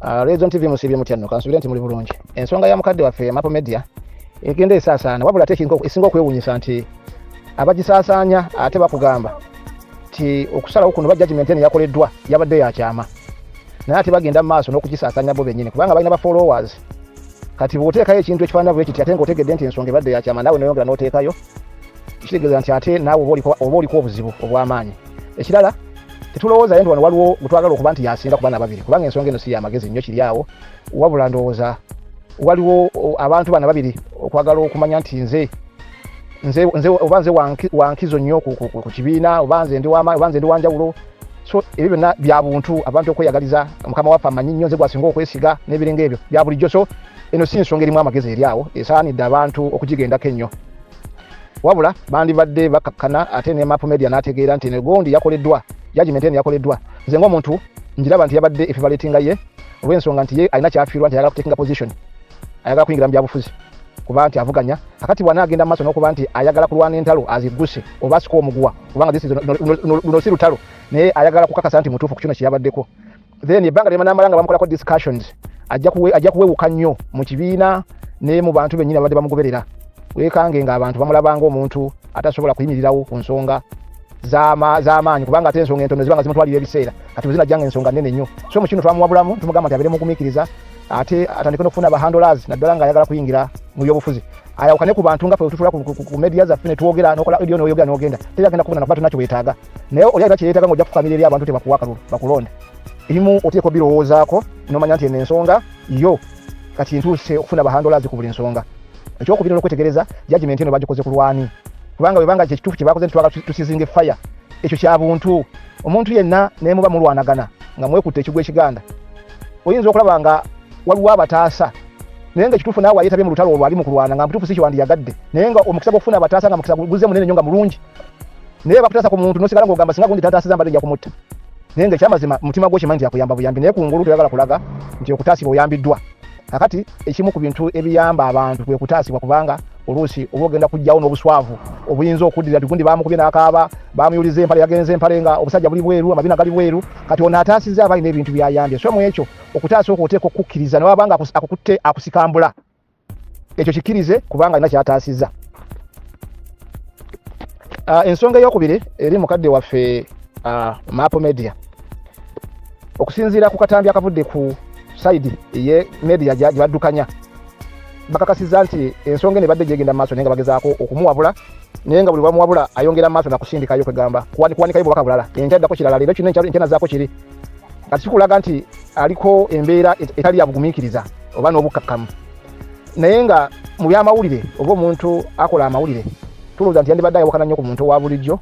Reason TV, musiibye mutya nno? Kansubire nti muli bulungi. Ensonga ya mukadde waffe Mapo Media egenda esaasaana, wabula ate esinga okwewuunyisa nti abagisaasaanya ate bakugamba nti okusalawo kuno ba judgment eno yakoleddwa yabadde yakyama, naye ate bagenda mu maaso n'okugisaasaanya bo bennyini kubanga balina ba followers. Kati bw'oteekayo ekintu ekifaanana bwe kiti ate ng'otegedde nti ensonga ebadde yakyama, naawe noyongera n'oteekayo, kitegeeza nti ate naawe oba oliko obuzibu obw'amaanyi. Ekirala, tetulowoozayo nti wano waliwo gwe twagala okuba nti yasinga ku baana babiri, kubanga ensonga eno si yamagezi nnyo kiri awo. Wabula ndowooza waliwo abantu bana babiri okwagala okumanya nti nze oba nze wankizo nnyo ku kibiina, oba nze ndi wama, oba nze ndi wanjawulo. So ebyo byonna bya buntu, abantu okweyagaliza mukama waffe amanyi nnyo, nze gwasinga okwesiga n'ebiringa ebyo bya bulijjo. So eno si nsonga erimu amagezi eri awo esaanidde abantu okugigendako ennyo, wabula bandibadde bakakkana. Ate ne Map Media n'ategeera nti negondi yakoleddwa, judgment eno yakoleddwa. Nze ng'omuntu njiraba nti yabadde efavoritinga ye olw'ensonga nti ye alina kyafiirwa, nti ayagala kutakinga position, ayagala kuyingira mu byabufuzi kuba nti avuganya. Akati bw'anaagenda mu maaso n'okuba nti ayagala kulwana entalo azigguse oba asika omuguwa, kubanga this is luno si lutalo, naye ayagala kukakasa nti mutuufu ku kino kyeyabaddeko, then ebbanga lyemanamala nga bamukolako discussions, ajja kuwewuka nnyo mu kibiina ne mu bantu bennyini abadde bamugoberera. Weekange ng'abantu bamulaba ng'omuntu atasobola kuyimirirawo ku nsonga z'amaanyi, kubanga ate ensonga entono ziba nga zimutwalira ebiseera, kati bwe zinajja nga ensonga nnene nnyo. So mu kino twamuwabulamu, tumugamba nti abeere mugumiikiriza, ate atandike n'okufuna abahandlers, naddala ng'ayagala kuyingira mu byobufuzi, ayawukane ku bantu nga ffe tutula ku media zaffe ne twogera, n'okola audio n'oyogera n'ogenda. Teri agenda kubona nakuba tolina kye weetaaga, naye oli alina kye yeetaaga ng'ojja kufukamira eri abantu tebakuwa akalulu bakulonde. Ebimu oteeka obirowoozaako n'omanya nti eno ensonga yo kati ntuuse okufuna abahandlers ku buli nsonga. Ekyokubiri, n'okwetegereza judgment eno bagikoze ku lwani, kubanga bwebanga kyekituufu kye bakoze nti twagala tusizinga efire, ekyo kya buntu. Omuntu yenna naye muba mulwanagana nga mwekutte ekigwa ekiganda, oyinza okulaba nga waliwo abataasa, naye nga ekituufu naawe ayeetabye mu lutalo olwo ali mu kulwana nga mutuufu si kyewandiyagadde, naye nga omukisa gw'okufuna abataasa nga mukisa guze munene nnyo nga mulungi, naye bakutaasa ku muntu nosigala ng'ogamba singa gundi tataasiza mbadde nja kumutta. Naye nga ekyamazima mutima gwo kimanyi nti akuyamba buyambi, naye kungulu toyagala kulaga nti okutaasibwa oyambiddwa. Kakati ekimu ku bintu ebiyamba abantu kwe kutaasibwa, kubanga oluusi oba ogenda kujjawo n'obuswavu obuyinza okuddira nti gundi bamukubye n'akaaba, bamuyuliza empale, yagenze empale nga obusajja buli bweru, amabina gali bweru. Kati ono ataasizza aba alina ebintu byayambye. So mu ekyo okutaasa okwo oteeka okukkiriza, newaba nga akukutte akusikambula, ekyo kikkirize kubanga alina kyataasizza. Ensonga eyokubiri eri mukadde waffe Mapo Media. Okusinziira ku katambi akavudde ku side eye media gye baddukanya, bakakasizza nti ensonga eno ebadde gyegenda mu maaso, naye nga bagezaako okumuwabula, naye nga buli bamuwabula ayongera mu maaso nakusindikayo, kwegamba kuwanikayo bubaka bulala, enkya addako kirala, leero kino, enkya nazaako kiri. Kati kikulaga nti aliko embeera etali ya bugumiikiriza oba n'obukkakkamu. Naye nga mu byamawulire oba omuntu akola amawulire, tulowooza nti yandibadde ayawukana nnyo ku muntu owa bulijjo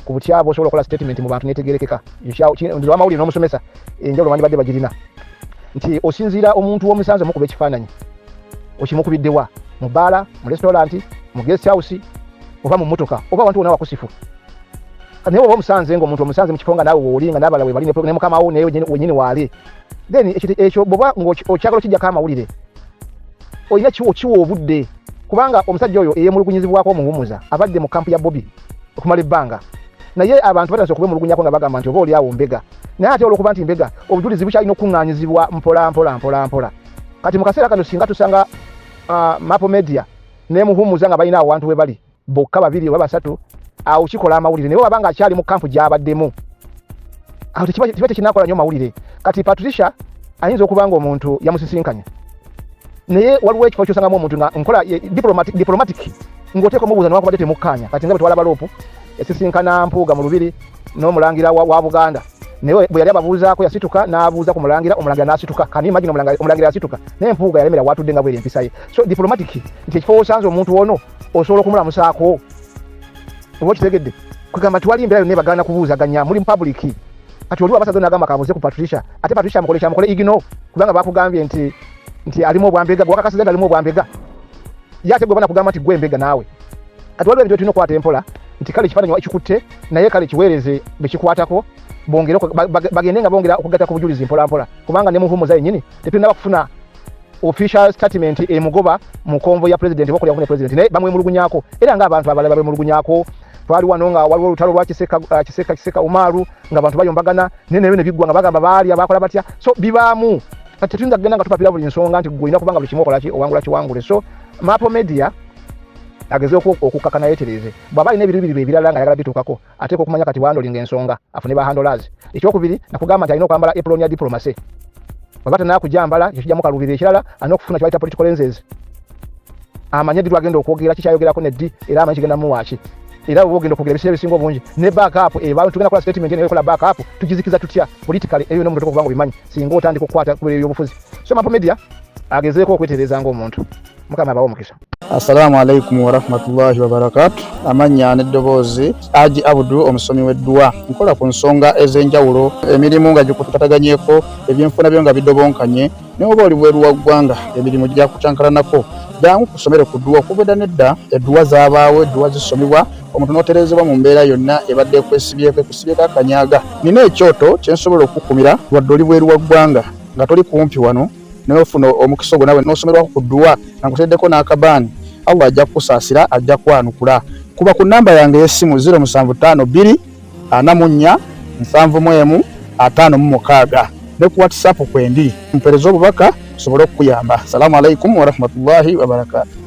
ku butya bw'osobola okukola statement mu bantu netegerekeka. Nti amawulire n'omusomesa enjawulo bandibadde bagirina, nti osinziira omuntu w'omusanze omukuba ekifaananyi, okimukubiddewa? Mu bbaala, mu restaurant, mu guest house, oba mu mmotoka, oba abantu wonna wakusifu? Naye oba omusanze nga omuntu omusanze mu kifo nga naawe wooli, nga n'abalala webali, ne mukama wo naye wenyini waali, then ekyo bw'oba ng'okyagala okijjako amawulire, olina okiwa obudde, kubanga omusajja oyo eyemulugunyizibwako omuwumuza abadde mu kampu ya Bobi okumala ebbanga, naye abantu batandise okubemulugunyako nga bagamba nti oba oli awo mbega. Naye ate olwokuba nti mbega, obujulizi bukyalina okuŋŋaanyizibwa mpola mpola mpola mpola. Kati mu kaseera kano singa tusanga Mapo Media nemuhumuza nga balina awantu we bali bokka babiri oba basatu, awo kikola amawulire. Naye waba nga akyali mu kampu gy'abaddemu, awo kiba tekinakola nnyo mawulire. Kati Patricia ayinza okuba nga omuntu yamusisinkanye, naye waliwo ekifo kyosangamu omuntu nga nkola diplomatic ng'oteeka omubuuza newankubadde temukkaanya. Kati nga bwe twalaba LOP yasisinkana Mpuuga mu lubiri n'omulangira wa Buganda, naye bwe yali ababuuzaako yasituka n'abuuza ku mulangira, omulangira n'asituka. Kani imagine, omulangira yasituka, naye Mpuuga yalemera watudde nga bweri empisa ye. So diplomatic nti ekifo osanze omuntu ono osobola okumulamusaako oba okitegedde, kwegamba tiwali embeera yonna ebagaana kubuuzaganya muli mu public. Kati oli wabasaze nagamba kabuuze ku Patricia, ate Patricia amukole kyamukole ignore, kubanga bakugambye nti alimu obwambega, gwakakasiza nti alimu obwambega, ye ate gwe banakugamba nti gwe embega naawe. Kati waliwo ebintu tulina okukwata empola, nti kale ekifaananyi ekikutte, naye kale kiweereze bekikwatako, bongere bagende nga bongera okugatta ku bujulizi mpola mpola, kubanga ne Muhumuza yennyini tetulinaba kufuna official statement emugoba mu convoy ya president oba okulya president, naye bamwemulugunyako era ng'abantu abalala bamwemulugunyako. Twali wano nga waliwo olutalo lwa Kiseka, Kiseka Umaru, nga abantu bayombagana, naye nabyo ne biggwa nga bagamba baalya bakola batya. So bibaamu. Kati tetuyinza kugenda nga tupapira buli nsonga nti gwe olina kubanga buli kimu okola ki, owangula kiwangule. So Mapo Media agezeeko okukkakana yeetereeze. Bw'aba alina ebiruubirirwa ebirala ng'ayagala bituukako, ateekwa okumanya kati bw'andolinga ensonga afune ba handlers. Ekyokubiri, nakugamba nti alina okwambala apron ya diplomacy. Bw'aba tannakujambala, ekyo kijja mukaluubirira. Ekirala, alina okufuna kye bayita political lenses, amanye ddi lwagenda okwogera, kikyayogerako ne ddi, era amanye kigenda muwaaki. Era bw'oba ogenda okwogera ebiseera ebisinga obungi ne backup eba tugenda kukola statement eno ekola backup, tugizikiza tutya politically? Ebyo byonna omuntu oteekwa okuba nga obimanyi singa otandika okukwata ku ebyobufuzi. So Mapo Media agezeeko okwetereeza ng'omuntu. Mukama abawe omukisa. Assalamu alaikum warahmatullahi wabarakatu. Amannya n'eddoboozi Aji Abdu, omusomi w'edduwa. Nkola ku nsonga ez'enjawulo, emirimu nga gikutataganyeko, ebyenfuna byo nga bidobonkanye, ne oba oli bweru wa ggwanga emirimu gyakucankalanako, jangu kusomere ku dduwa. Okuva edda n'edda edduwa zaabaawo, edduwa zisomebwa omuntu n'otereezebwa mu mbeera yonna ebadde ekwesibyeko, ekusibyeko akanyaga. Nina ekyoto kye nsobola okukukumira wadde oli bweru wa ggwanga nga toli kumpi wano, naye ofuna omukisa ogwo nawe n'osomerwako ku dduwa nga nkuteereddeko n'akabaani. Allah ajja kukusaasira, ajja kwanukula. Kuba ku nnamba yange ey'essimu 0752 44 71 56 ne ku WhatsApp kwendi, mpeereze obubaka nsobole okukuyamba. Assalamu alaikum warahmatullahi wabarakatuh.